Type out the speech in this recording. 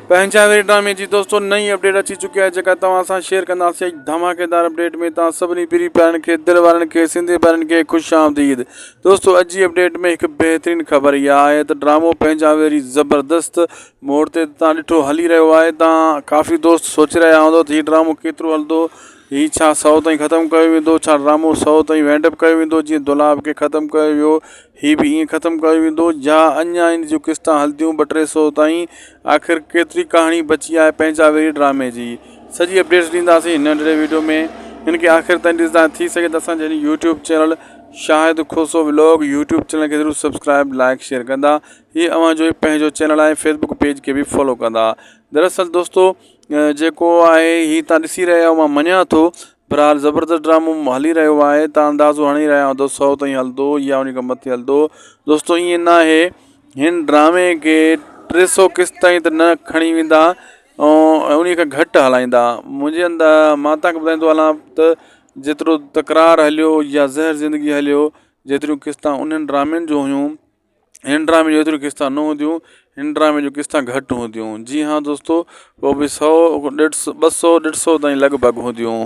پنهنجا وير ڊرامي جي دوستو نئين اپڊيٽ اچي چڪي آهي جيڪا توهان سان شيئر ڪنداسين اڄ ڌماڪيدار اپڊيٽ ۾ توهان سڀني پري پيارن کي دل وارن کي سنڌي ڀائرن کي خوش آمديد دوستو اڄ جي اپڊيٽ ۾ هڪ بهترين خبر اها آهي ته ڊرامو پنهنجا ويري زبردست موڙ تي تان ڏٺو هلي رهيو آهي تان ڪافي دوست سوچي رهيا هوندو ته هي ڊرامو ڪيترو هلندو هي ڇا سو تائين ختم ڪيو ويندو ڇا ڊرامو سو تائين وينڊ اپ ڪيو ويندو جيئن دولاب کي ختم ڪيو ويو هي به ائين ختم ڪيو ويندو يا اڃا ان جون قسطان هلنديون ٻه ٽي سو تائين آخر ڪيتري ڪهاڻي بچي آهي پنهنجا ويري ڊرامي جي سڄي اپڊيٽس ڏينداسين هن ننڍڙي ويڊيو ۾ هن کي آخر تائين ڏسندا ٿي سگهي ته اسان جي YouTube channel Shahid Khoso vlog YouTube channel کي ضرور سبسڪرائب لائڪ شيئر ڪندا هي اوهان جو پنهنجو چينل آهي فيسبوڪ پيج کي به فالو ڪندا دراصل دوستو جيڪو آهي هي تان ڏسي رهيا آهيو مان مڃان ٿو بھرحال زبردست ڊرامو ھلي رھيو آھي تان اندازو ھڻي رھيا ھوندو سو تائين ھلندو يا ان کان مٿي ھلندو دوستو ائين ناھي ھن ڊرامي کي ٽي سو قسط تائين ته نه کڻي ويندا ۽ ان کان گھٽ ھلائيندا منھنجي اندر مان تان کي ٻڌائيندو ھلان ته جيترو تڪرار ھليو يا زهر زندگي ھليو جيتريون قسطا انهن ڊرامن جون ھيون هن ڊرامي جون ايتريون قسطا نه هونديون هن ڊرامي جون قسطا گهٽ هونديون جي ها دوستو پوء به سو ڏيڍ سو ٻه سو ڏيڍ سو تائين لڳ ڀڳ هونديون.